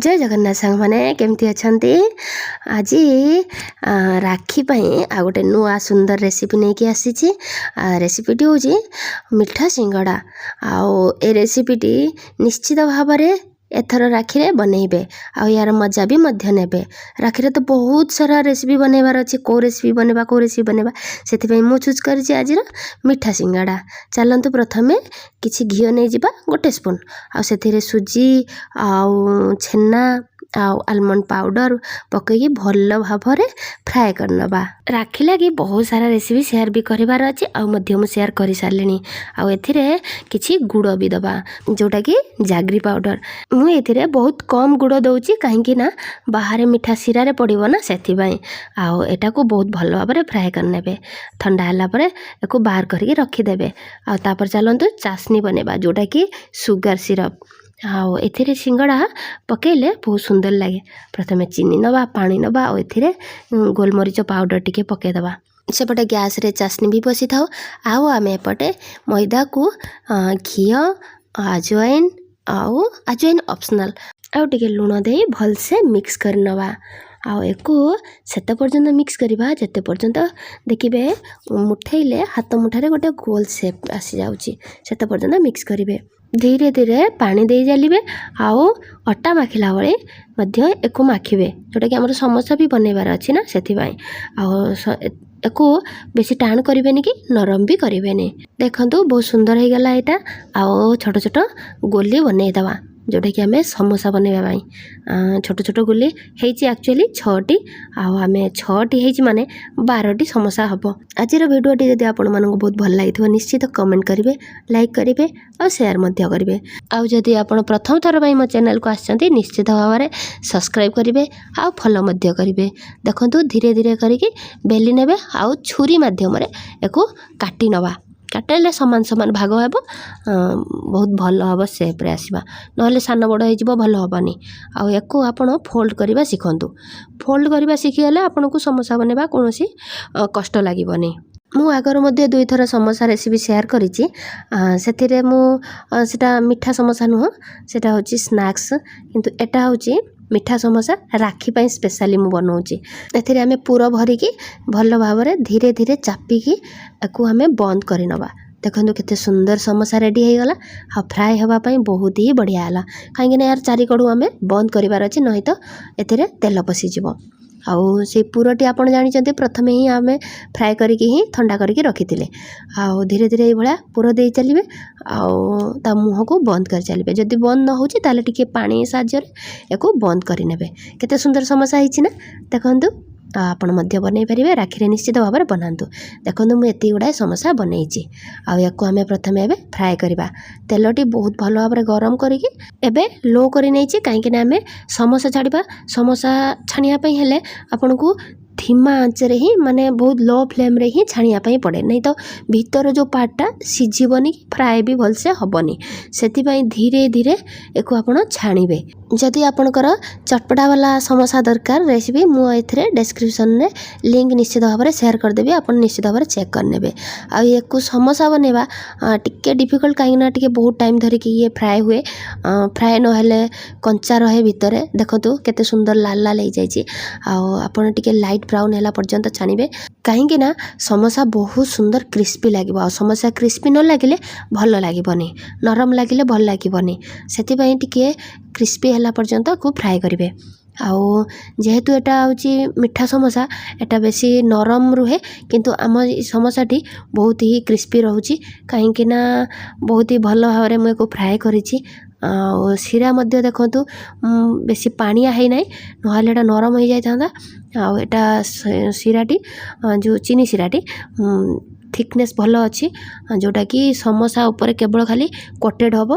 ଜୟ ଜଗନ୍ନାଥ ସାଙ୍ଗମାନେ, କେମିତି ଅଛନ୍ତି? ଆଜି ରାକ୍ଷୀ ପାଇଁ ଆଉ ଗୋଟେ ନୂଆ ସୁନ୍ଦର ରେସିପି ନେଇକି ଆସିଛି। ରେସିପିଟି ହେଉଛି ମିଠା ସିଙ୍ଗଡ଼ା। ଆଉ ଏ ରେସିପିଟି ନିଶ୍ଚିତ ଭାବରେ ଏଥର ରାକ୍ଷୀରେ ବନେଇବେ ଆଉ ଏହାର ମଜା ବି ମଧ୍ୟ ନେବେ। ରାକ୍ଷୀରେ ତ ବହୁତ ସାରା ରେସିପି ବନେଇବାର ଅଛି। କେଉଁ ରେସିପି ବନେଇବା, କେଉଁ ରେସିପି ବନେଇବା? ସେଥିପାଇଁ ମୁଁ ଚୁଜ୍ କରିଛି ଆଜିର ମିଠା ସିଙ୍ଗଡ଼ା। ଚାଲନ୍ତୁ, ପ୍ରଥମେ କିଛି ଘିଅ ନେଇଯିବା ଗୋଟେ ସ୍ପୁନ୍ ଆଉ ସେଥିରେ ସୁଜି ଆଉ ଛେନା ଆଉ ଆଲମଣ୍ଡ ପାଉଡ଼ର ପକାଇକି ଭଲ ଭାବରେ ଫ୍ରାଏ କରିନେବା। ରାକ୍ଷୀ ଲାଗି ବହୁତ ସାରା ରେସିପି ସେୟାର ବି କରିବାର ଅଛି ଆଉ ମଧ୍ୟ ମୁଁ ସେୟାର କରିସାରିଲିଣି। ଆଉ ଏଥିରେ କିଛି ଗୁଡ଼ ବି ଦେବା, ଯେଉଁଟାକି ଜାଗ୍ରି ପାଉଡ଼ର। ମୁଁ ଏଥିରେ ବହୁତ କମ୍ ଗୁଡ଼ ଦେଉଛି, କାହିଁକି ନା ବାହାରେ ମିଠା ଶିରାରେ ପଡ଼ିବ ନା, ସେଥିପାଇଁ। ଆଉ ଏଟାକୁ ବହୁତ ଭଲ ଭାବରେ ଫ୍ରାଏ କରିନେବେ। ଥଣ୍ଡା ହେଲା ପରେ ଏକୁ ବାହାର କରିକି ରଖିଦେବେ। ଆଉ ତାପରେ ଚାଲନ୍ତୁ ଚାସନି ବନେଇବା, ଯେଉଁଟାକି ସୁଗାର ସିରପ୍। ଆଉ ଏଥିରେ ସିଙ୍ଗଡ଼ା ପକାଇଲେ ବହୁତ ସୁନ୍ଦର ଲାଗେ। ପ୍ରଥମେ ଚିନି ନେବା, ପାଣି ନେବା ଆଉ ଏଥିରେ ଗୋଲମରିଚ ପାଉଡ଼ର ଟିକେ ପକାଇଦେବା। ସେପଟେ ଗ୍ୟାସ୍ରେ ଚାସନି ବି ବସିଥାଉ ଆଉ ଆମେ ଏପଟେ ମଇଦାକୁ ଘିଅ, ଆଜୱାଇନ୍, ଆଉ ଆଜୱାଇନ୍ ଅପସନାଲ୍, ଆଉ ଟିକେ ଲୁଣ ଦେଇ ଭଲସେ ମିକ୍ସ କରିନେବା। ଆଉ ଏକୁ ସେତେ ପର୍ଯ୍ୟନ୍ତ ମିକ୍ସ କରିବା ଯେତେ ପର୍ଯ୍ୟନ୍ତ ଦେଖିବେ ମୁଠେଇଲେ ହାତ ମୁଠାରେ ଗୋଟେ ଗୋଲ ସେପ୍ ଆସିଯାଉଛି, ସେତେ ପର୍ଯ୍ୟନ୍ତ ମିକ୍ସ କରିବେ। ଧୀରେ ଧୀରେ ପାଣି ଦେଇ ଚାଲିବେ ଆଉ ଅଟା ମାଖିଲା ଭଳି ମଧ୍ୟ ଏକୁ ମାଖିବେ, ଯେଉଁଟାକି ଆମର ସମୋସା ବି ବନେଇବାର ଅଛି ନା, ସେଥିପାଇଁ। ଆଉ ଏକୁ ବେଶୀ ଟାଣ କରିବେନି କି ନରମ ବି କରିବେନି। ଦେଖନ୍ତୁ, ବହୁତ ସୁନ୍ଦର ହେଇଗଲା ଏଇଟା। ଆଉ ଛୋଟ ଛୋଟ ଗୋଲି ବନେଇଦେବା, ଯେଉଁଟାକି ଆମେ ସମୋସା ବନେଇବା ପାଇଁ। ଛୋଟ ଛୋଟ ଗୋଲି ହେଇଛି ଆକ୍ଚୁଆଲି ଛଅଟି। ଆଉ ଆମେ ଛଅଟି ହେଇଛି ମାନେ 12ଟି ସମୋସା ହେବ। ଆଜିର ଭିଡ଼ିଓଟି ଯଦି ଆପଣମାନଙ୍କୁ ବହୁତ ଭଲ ଲାଗିଥିବ, ନିଶ୍ଚିତ କମେଣ୍ଟ କରିବେ, ଲାଇକ୍ କରିବେ ଆଉ ସେୟାର ମଧ୍ୟ କରିବେ। ଆଉ ଯଦି ଆପଣ ପ୍ରଥମ ଥର ପାଇଁ ମୋ ଚ୍ୟାନେଲକୁ ଆସିଛନ୍ତି, ନିଶ୍ଚିତ ଭାବରେ ସବସ୍କ୍ରାଇବ୍ କରିବେ ଆଉ ଫଲୋ ମଧ୍ୟ କରିବେ। ଦେଖନ୍ତୁ, ଧୀରେ ଧୀରେ କରିକି ବେଲି ନେବେ ଆଉ ଛୁରୀ ମାଧ୍ୟମରେ ୟାକୁ କାଟି ନେବା। କାଟିଲେ ସମାନ ସମାନ ଭାଗ ହେବ, ବହୁତ ଭଲ ହେବ, ସେପ୍ରେ ଆସିବା। ନହେଲେ ସାନ ବଡ଼ ହେଇଯିବ, ଭଲ ହେବନି। ଆଉ ୟାକୁ ଆପଣ ଫୋଲ୍ଡ କରିବା ଶିଖନ୍ତୁ। ଫୋଲ୍ଡ କରିବା ଶିଖିଗଲେ ଆପଣଙ୍କୁ ସମୋସା ବନେଇବା କୌଣସି କଷ୍ଟ ଲାଗିବନି। ମୁଁ ଆଗରୁ ମଧ୍ୟ ଦୁଇଥର ସମୋସା ରେସିପି ସେୟାର କରିଛି। ସେଥିରେ ମୁଁ ସେଟା ମିଠା ସମୋସା ନୁହଁ, ସେଟା ହେଉଛି ସ୍ନାକ୍ସ। କିନ୍ତୁ ଏଟା ହେଉଛି ମିଠା ସମୋସା, ରାକ୍ଷୀ ପାଇଁ ସ୍ପେଶାଲି ମୁଁ ବନାଉଛି। ଏଥିରେ ଆମେ ପୁର ଭରିକି ଭଲ ଭାବରେ ଧୀରେ ଧୀରେ ଚାପିକି ତାକୁ ଆମେ ବନ୍ଦ କରିନେବା। ଦେଖନ୍ତୁ, କେତେ ସୁନ୍ଦର ସମୋସା ରେଡ଼ି ହେଇଗଲା। ଆଉ ଫ୍ରାଏ ହେବା ପାଇଁ ବହୁତ ହି ବଢ଼ିଆ ହେଲା, କାହିଁକିନା ଏହାର ଚାରିକଡ଼ୁ ଆମେ ବନ୍ଦ କରିବାର ଅଛି, ନହେଲେ ତ ଏଥିରେ ତେଲ ପଶିଯିବ। ଆଉ ସେଇ ପୁରଟି ଆପଣ ଜାଣିଛନ୍ତି, ପ୍ରଥମେ ହିଁ ଆମେ ଫ୍ରାଏ କରିକି ହିଁ ଥଣ୍ଡା କରିକି ରଖିଥିଲେ। ଆଉ ଧୀରେ ଧୀରେ ଏଇଭଳିଆ ପୁର ଦେଇ ଚାଲିବେ ଆଉ ତା ମୁହଁକୁ ବନ୍ଦ କରି ଚାଲିବେ। ଯଦି ବନ୍ଦ ନ ହେଉଛି, ତାହେଲେ ଟିକେ ପାଣି ସାହାଯ୍ୟରେ ୟାକୁ ବନ୍ଦ କରିନେବେ। କେତେ ସୁନ୍ଦର ସମୋସା ହେଇଛି ନା? ଦେଖନ୍ତୁ, ଆଉ ଆପଣ ମଧ୍ୟ ବନେଇ ପାରିବେ। ରାକ୍ଷୀରେ ନିଶ୍ଚିତ ଭାବରେ ବନାନ୍ତୁ। ଦେଖନ୍ତୁ, ମୁଁ ଏତିକି ଗୁଡ଼ାଏ ସମୋସା ବନେଇଛି। ଆଉ ୟାକୁ ଆମେ ପ୍ରଥମେ ଏବେ ଫ୍ରାଏ କରିବା। ତେଲଟି ବହୁତ ଭଲ ଭାବରେ ଗରମ କରିକି ଏବେ ଲୋ କରି ନେଇଛି, କାହିଁକିନା ଆମେ ସମୋସା ଛାଡ଼ିବା। ସମୋସା ଛାଣିବା ପାଇଁ ହେଲେ ଆପଣଙ୍କୁ ଧିମା ଆଞ୍ଚରେ ହିଁ, ମାନେ ବହୁତ ଲୋ ଫ୍ଲେମ୍ରେ ହିଁ ଛାଣିବା ପାଇଁ ପଡ଼େ, ନାହିଁ ତ ଭିତର ଯେଉଁ ପାର୍ଟଟା ସିଝିବନି, ଫ୍ରାଏ ବି ଭଲସେ ହେବନି। ସେଥିପାଇଁ ଧୀରେ ଧୀରେ ୟାକୁ ଆପଣ ଛାଣିବେ। ଯଦି ଆପଣଙ୍କର ଚଟପଟା ବାଲା ସମୋସା ଦରକାର ରେସିପି, ମୁଁ ଏଥିରେ ଡେସ୍କ୍ରିପସନ୍ରେ ଲିଙ୍କ୍ ନିଶ୍ଚିତ ଭାବରେ ସେୟାର କରିଦେବି। ଆପଣ ନିଶ୍ଚିତ ଭାବରେ ଚେକ୍ କରିନେବେ। ଆଉ ୟାକୁ ସମୋସା ବନେଇବା ଟିକେ ଡିଫିକଲ୍ଟ, କାହିଁକିନା ଟିକେ ବହୁତ ଟାଇମ୍ ଧରିକି ଇଏ ଫ୍ରାଏ ହୁଏ। ଫ୍ରାଏ ନହେଲେ କଞ୍ଚା ରହେ ଭିତରେ। ଦେଖନ୍ତୁ, କେତେ ସୁନ୍ଦର ଲାଲ ଲାଲ ହେଇଯାଇଛି। ଆଉ ଆପଣ ଟିକେ ଲାଇଟ୍ ବ୍ରାଉନ୍ ହେଲା ପର୍ଯ୍ୟନ୍ତ ଛାଣିବେ, କାହିଁକି ନା ସମୋସା ବହୁତ ସୁନ୍ଦର କ୍ରିସ୍ପି ଲାଗିବ। ଆଉ ସମୋସା କ୍ରିସ୍ପି ନ ଲାଗିଲେ ଭଲ ଲାଗିବନି, ନରମ ଲାଗିଲେ ଭଲ ଲାଗିବନି। ସେଥିପାଇଁ ଟିକିଏ କ୍ରିସ୍ପି ହେଲା ପର୍ଯ୍ୟନ୍ତ ଆକୁ ଫ୍ରାଏ କରିବେ। ଆଉ ଯେହେତୁ ଏଇଟା ହେଉଛି ମିଠା ସମୋସା, ଏଇଟା ବେଶୀ ନରମ ରୁହେ। କିନ୍ତୁ ଆମ ଏଇ ସମୋସାଟି ବହୁତ ହି କ୍ରିସ୍ପି ରହୁଛି, କାହିଁକି ନା ବହୁତ ହି ଭଲ ଭାବରେ ମୁଁ ୟାକୁ ଫ୍ରାଏ କରିଛି। ଆଉ ଶିରା ମଧ୍ୟ ଦେଖନ୍ତୁ, ବେଶୀ ପାଣିଆ ହେଇନାହିଁ, ନହେଲେ ଏଇଟା ନରମ ହେଇଯାଇଥାନ୍ତା। ଆଉ ଏଇଟା ଶିରାଟି, ଯେଉଁ ଚିନି ଶିରାଟି, ଥିକନେସ୍ ଭଲ ଅଛି, ଯେଉଁଟାକି ସମୋସା ଉପରେ କେବଳ ଖାଲି କୋଟେଡ଼ ହେବ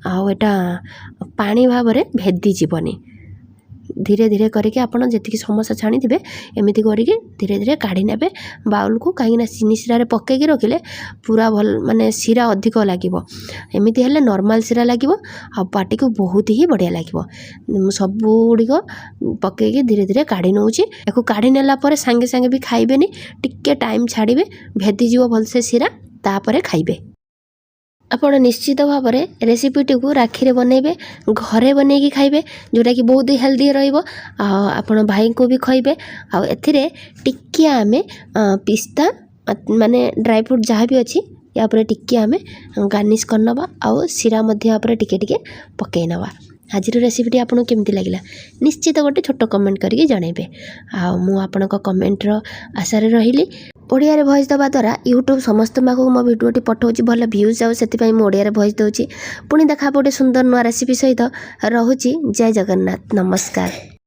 ଆଉ ଏଇଟା ପାଣି ଭାବରେ ଭେଦିଯିବନି। ଧୀରେ ଧୀରେ କରିକି ଆପଣ ଯେତିକି ସମୋସା ଛାଣିଥିବେ, ଏମିତି କରିକି ଧୀରେ ଧୀରେ କାଢ଼ି ନେବେ ବାଉଲକୁ, କାହିଁକିନା ଚିନି ଶିରାରେ ପକାଇକି ରଖିଲେ ପୁରା ଭଲ ମାନେ ଶିରା ଅଧିକ ଲାଗିବ। ଏମିତି ହେଲେ ନର୍ମାଲ୍ ଶିରା ଲାଗିବ ଆଉ ପାଟିକୁ ବହୁତ ହି ବଢ଼ିଆ ଲାଗିବ। ମୁଁ ସବୁ ଗୁଡ଼ିକ ପକାଇକି ଧୀରେ ଧୀରେ କାଢ଼ି ନେଉଛି। ୟାକୁ କାଢ଼ି ନେଲା ପରେ ସାଙ୍ଗେ ସାଙ୍ଗେ ବି ଖାଇବେନି, ଟିକେ ଟାଇମ୍ ଛାଡ଼ିବେ, ଭେଦିଯିବ ଭଲସେ ଶିରା, ତାପରେ ଖାଇବେ। ଆପଣ ନିଶ୍ଚିତ ଭାବରେ ରେସିପିଟିକୁ ରାକ୍ଷୀରେ ବନେଇବେ, ଘରେ ବନେଇକି ଖାଇବେ, ଯେଉଁଟାକି ବହୁତ ହେଲ୍ଦି ରହିବ, ଆଉ ଆପଣ ଭାଇଙ୍କୁ ବି ଖୁଆଇବେ। ଆଉ ଏଥିରେ ଟିକିଏ ଆମେ ପିସ୍ତା, ମାନେ ଡ୍ରାଇ ଫ୍ରୁଟ୍ ଯାହା ବି ଅଛି, ୟା ଉପରେ ଟିକିଏ ଆମେ ଗାର୍ନିସ୍ କରିନେବା ଆଉ ଶିରା ମଧ୍ୟ ୟା ଉପରେ ଟିକେ ଟିକେ ପକାଇ ନେବା। ଆଜିର ରେସିପିଟି ଆପଣଙ୍କୁ କେମିତି ଲାଗିଲା, ନିଶ୍ଚିତ ଗୋଟେ ଛୋଟ କମେଣ୍ଟ କରିକି ଜଣାଇବେ। ଆଉ ମୁଁ ଆପଣଙ୍କ କମେଣ୍ଟର ଆଶାରେ ରହିଲି। ଓଡ଼ିଆରେ ଭଏସ୍ ଦେବା ଦ୍ୱାରା ୟୁଟ୍ୟୁବ୍ ସମସ୍ତଙ୍କ ପାଖକୁ ମୋ ଭିଡ଼ିଓଟି ପଠାଉଛି, ଭଲ ଭ୍ୟୁଜ୍ ଯାଉଛି, ସେଥିପାଇଁ ମୁଁ ଓଡ଼ିଆରେ ଭଏସ୍ ଦେଉଛି। ପୁଣି ଦେଖା ହେବ ଗୋଟେ ସୁନ୍ଦର ନୂଆ ରେସିପି ସହିତ। ରହୁଛି, ଜୟ ଜଗନ୍ନାଥ, ନମସ୍କାର।